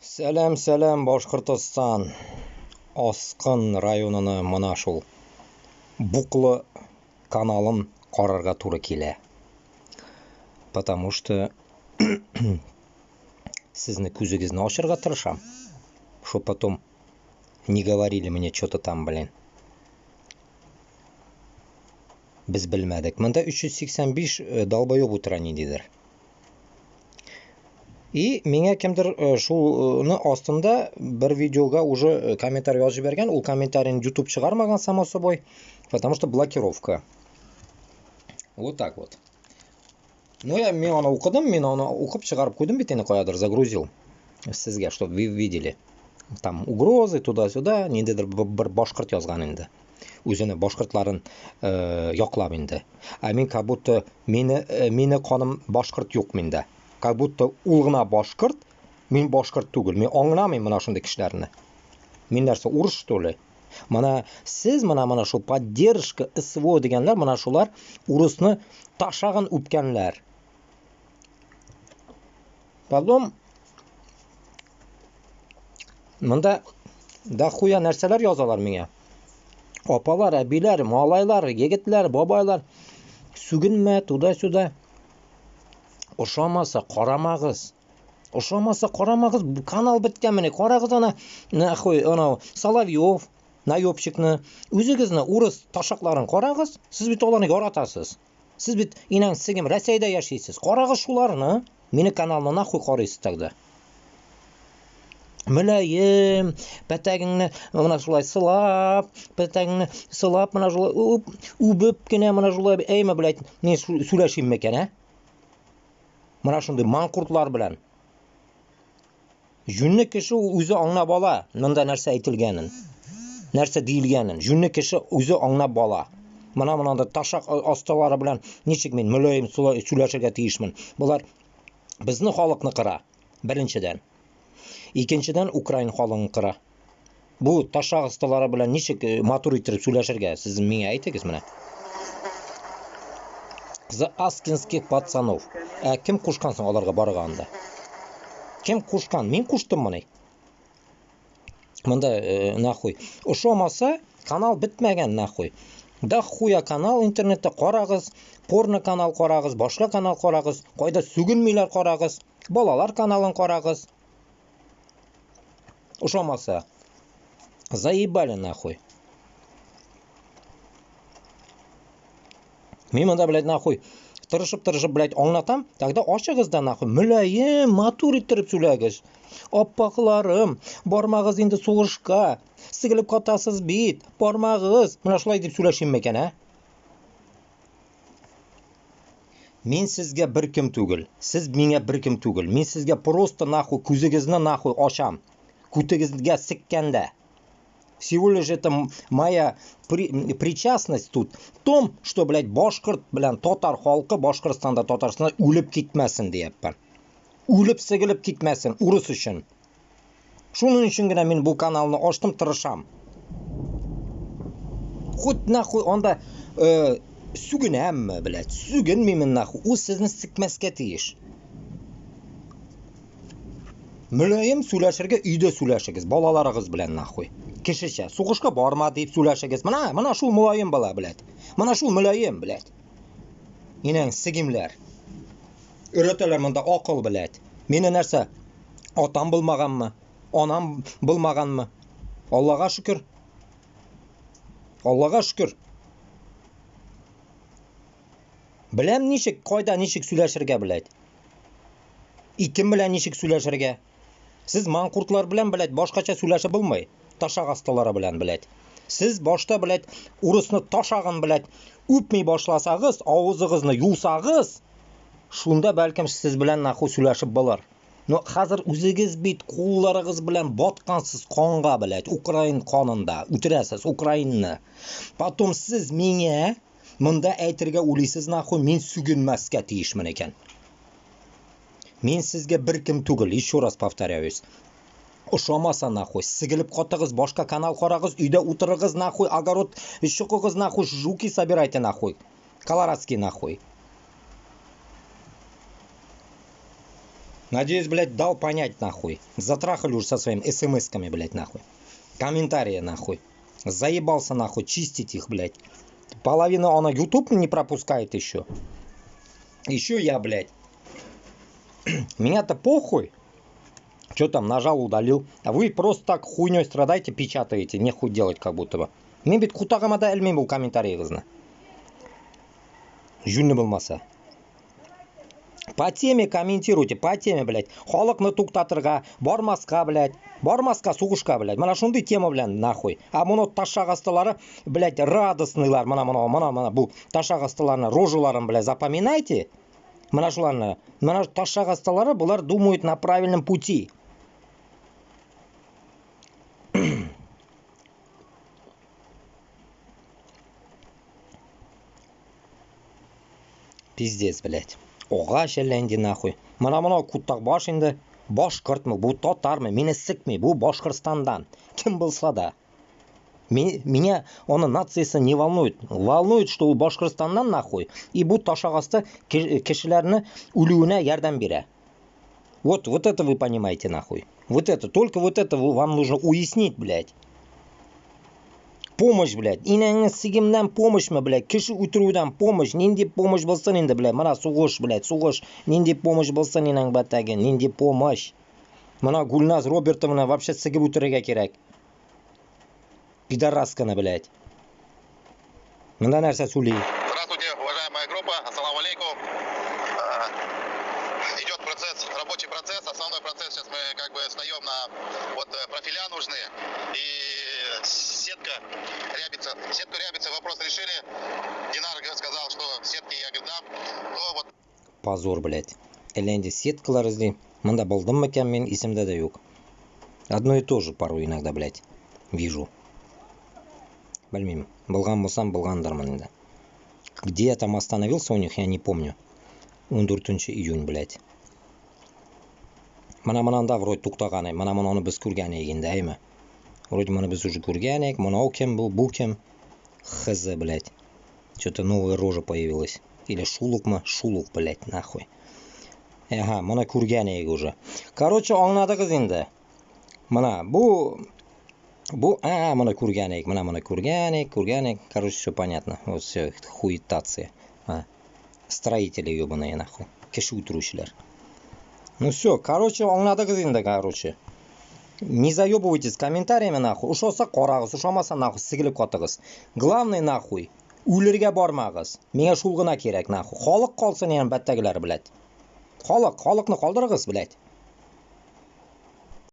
Сәлам, сәлам, Башкортостан! Аскын районыны мына шул Буклы каналын карарга туры килә. Потому что сезне күзегезне ачырга тырышам. Чтоб потом не говорили мне что-то там, блин. Без белмәдек. Монда 385 э, долбоеб утыра ниндидер. И миңа кемдер э, шуны астында бер видеога уже э, комментарий язып җибәргән. Ул комментарийны YouTube чыгармаган, само собой, потому что блокировка. Вот так вот. Ну, я мин аны укыдым, мин аны укып чыгарып куйдым бит инде каядыр, загрузил сезгә, чтобы вы видели. Там угрозы туда-сюда, ниндидер бер башкорт язган инде. Үзене башкортларын э, яклап инде. Ә мин как будто мине э, мине каным башкорт юк миндә. Как будто ул гына башкорт, мин башкорт түгел. Мин аңламыйм менә шундый кешеләрне. Мин нәрсә, урыс что ли? Менә сез менә менә шул поддержка СВО дигәннәр, менә шулар урысны ташагын үпкәннәр. Потом монда дохуя нәрсәләр язалар миңа. Апалар, әбиләр, малайлар, егетләр, бабайлар. Сүгенмә, туда-сюда. Ошамаса, карамагыз. Ошамаса карамагыз, канал беткән менә. Карагыз аны, нахуй, анау Соловьев, наебщикны. Үзегезне урыс ташакларын карагыз. Сез бит аларны яратасыз. Сез бит инәң сигем Россиядә яшисез. Карагыз шуларны. Мине каналны нахуй карыйсыз тогда. Мөлаем, пәтәгеңне менә шулай сылап, пәтәгеңне сылап, менә шулай үбеп кенә менә шулай, әйме, блядь, мин сөйләшим микән, ә? Менә шундый манкуртлар белән. Җүнле кеше ул үзе аңлап ала, монда нәрсә әйтелгәнен, нәрсә диелгәнен. Җүнле кеше үзе аңлап ала. Менә монда ташак асталары белән ничек мин мөлаем сөйләшергә тиешмен? Болар безне халыкны кыра, беренчедән. Икенчедән, украин халыгын кыра. Бу ташак осталары белән ничек э, матур иттереп сөйләшергә? Сез миңа әйтегез менә. За аскинских пацанов. Ә кем кушкан соң аларга барырга анда? Кем кушкан? Мин куштым моны. Монда э, нахуй. Ошамаса, канал бетмәгән нахуй. Да хуя канал интернетта карагыз, порно канал карагыз, башка канал карагыз, кайда сүгенмиләр карагыз, балалар каналын карагыз. Ошамаса. Заебали нахуй. Мин монда, блядь, нахуй тырышып-тырышып, блядь, аңлатам, тогда ачыгыз да нахуй, мөлаем, матур иттереп сөйләгез. Аппакларым, бармагыз инде сугышка, сигелеп катасыз бит, бармагыз. Менә шулай дип сөйләшим микән, ә? Мин сезгә беркем түгел. Сез миңа беркем түгел. Мин сезгә просто нахуй күзегезне нахуй ачам. Күтегезгә сиккәндә. Всего лишь это моя при, причастность тут в том, что, блядь, башкорт белән татар халкы Башкортстанда, Татарстанда үлеп китмәсен дияппен. Үлеп сигелеп китмәсен урыс өчен. Шуның өчен генә мин бу каналны ачтым, тырышам. Хоть нахуй анда э, сүгенәмме, блядь, сүгенмимен нахуй. Ул сезне сикмәскә тиеш. Мөлаем сөйләшергә өйдә сөйләшегез, балаларыгыз белән нахуй. Кешечә, сугышка барма дип сөйләшегез. Менә, менә шул мөлаем бала, блядь. Менә шул мөлаем, блядь. Инәң сигимләр. Өйрәтәләр монда акыл, блядь. Мине нәрсә? Атам булмаганмы? Анам булмаганмы? Аллага шөкер. Аллага шөкер. Беләм ничек, кайда ничек сөйләшергә, блядь. И кем белән ничек сөйләшергә? Сез манкуртлар белән, блядь, башкача сөйләшеп булмый. Ташак астылары белән, блядь. Сез башта, блядь, урысны ташагын, блядь, үпми башласагыз, авызыгызны юсагыз, шунда бәлкем сез белән нахуй сөйләшеп булыр. Но хәзер үзегез бит кулларыгыз белән баткансыз канга, блядь, украин канында, үтерәсез украинны. Потом сез миңа монда әйтергә уйлыйсыз нахуй, мин сүгенмәскә тиешмен икән. Мин сезгә беркем түгел, еще раз повторяюсь. Ошамаса нахуй, сигелеп катыгыз, башка канал карагыз, өйдә утырыгыз нахуй, огород чокыгыз нахуй, жуки собирайте нахуй. Колорадский нахуй. Надеюсь, блядь, дал понять, нахуй. Затрахали уж со своими смс-ками, блядь, нахуй. Комментарии, нахуй. Заебался, нахуй, чистить их, блядь. Половину она YouTube не пропускает еще. Еще я, блядь. Меня-то похуй. Че там, нажал, удалил. А вы просто так хуйней страдаете, печатаете. Нехуй делать как будто бы. Мин бит котагыма да элмим бу комментариегезне. Җүне булмаса. По теме комментируйте, по теме, блядь. Халыкны туктатырга, бармаска, блядь. Бармаска сугышка, блядь. Менә шундый тема белән, нахуй. А моны ташак астылары, блядь, радостныйлар. Менә моны, менә менә бу ташак астыларны, рожаларын, блядь, запоминайте. Менә шуларны. Менә ташак астылары, болар думают на правильном пути. Пиздец, блядь. Агач әллә инде нахуй. Менә моны кутак баш инде. Башкортмы, бу татармы, мине сикми, бу Башкортстандан. Кем булса да. Меня он нациясы не волнует. Волнует, что ул Башкортстаннан нахуй. И бу ташак асты кешеләрне үлүенә ярдәм бирә. Вот, вот это вы понимаете нахуй. Вот это, только вот это вам нужно уяснить, блядь. Помощь, блядь. Инәңне сигемнән помощьмы, блядь? Кеше үтерүдән помощь. Нинди помощь булсын инде, блядь? Менә сугыш, блядь, сугыш. Нинди помощь булсын инәң бәтәге? Нинди помощь? Менә Гульназ Робертовна вообще сигеп үтерергә кирәк. Пидорасканы, блядь. Монда нәрсә сөйли? Здравствуйте, уважаемая группа. Ассаламу алейкум. Идет процесс, рабочий процесс. Основной процесс сейчас мы как бы встаем на вот профиля нужны. И сетка рябится. Сетку рябится, вопрос решили. Динар сказал, что сетки я, говорит, дам. То вот. Позор, блядь. Әллә инде сеткалар эзли. Монда булдым микән мин, исемдә дә юк. Одно и то же порой иногда, блядь, вижу. Белмим. Булган булсам, булгандырмын инде. Где я там остановился у них, я не помню. 14 июнь, блядь. Менә монанда вроде туктаган, менә моны без күргән идек инде, әйме? Вроде моны без уже күргән идек. Монау кем бу, бу кем? Хз, блядь. Что-то новая рожа появилась. Или шулукмы? Шулук, блядь, нахуй. Ага, моны күргән идек уже. Короче, аңладыгыз инде. Менә бу, а, моны күргән идек, менә моны күргән идек, күргән идек. Короче, все понятно. Вот все, хуетация. А, строители ебаные, нахуй. Кеше үтерүчеләр. Ну все, короче, аңладыгыз инде, короче. Не заебывайтесь комментариями, нахуй. Ошаса карагыз, ошамаса, нахуй, сигелеп катыгыз. Главный, нахуй, үлергә бармагыз. Миңа шул гына кирәк, нахуй. Халык калсын янә бәттәгеләр, блядь. Халык, халыкны калдырыгыз, блядь.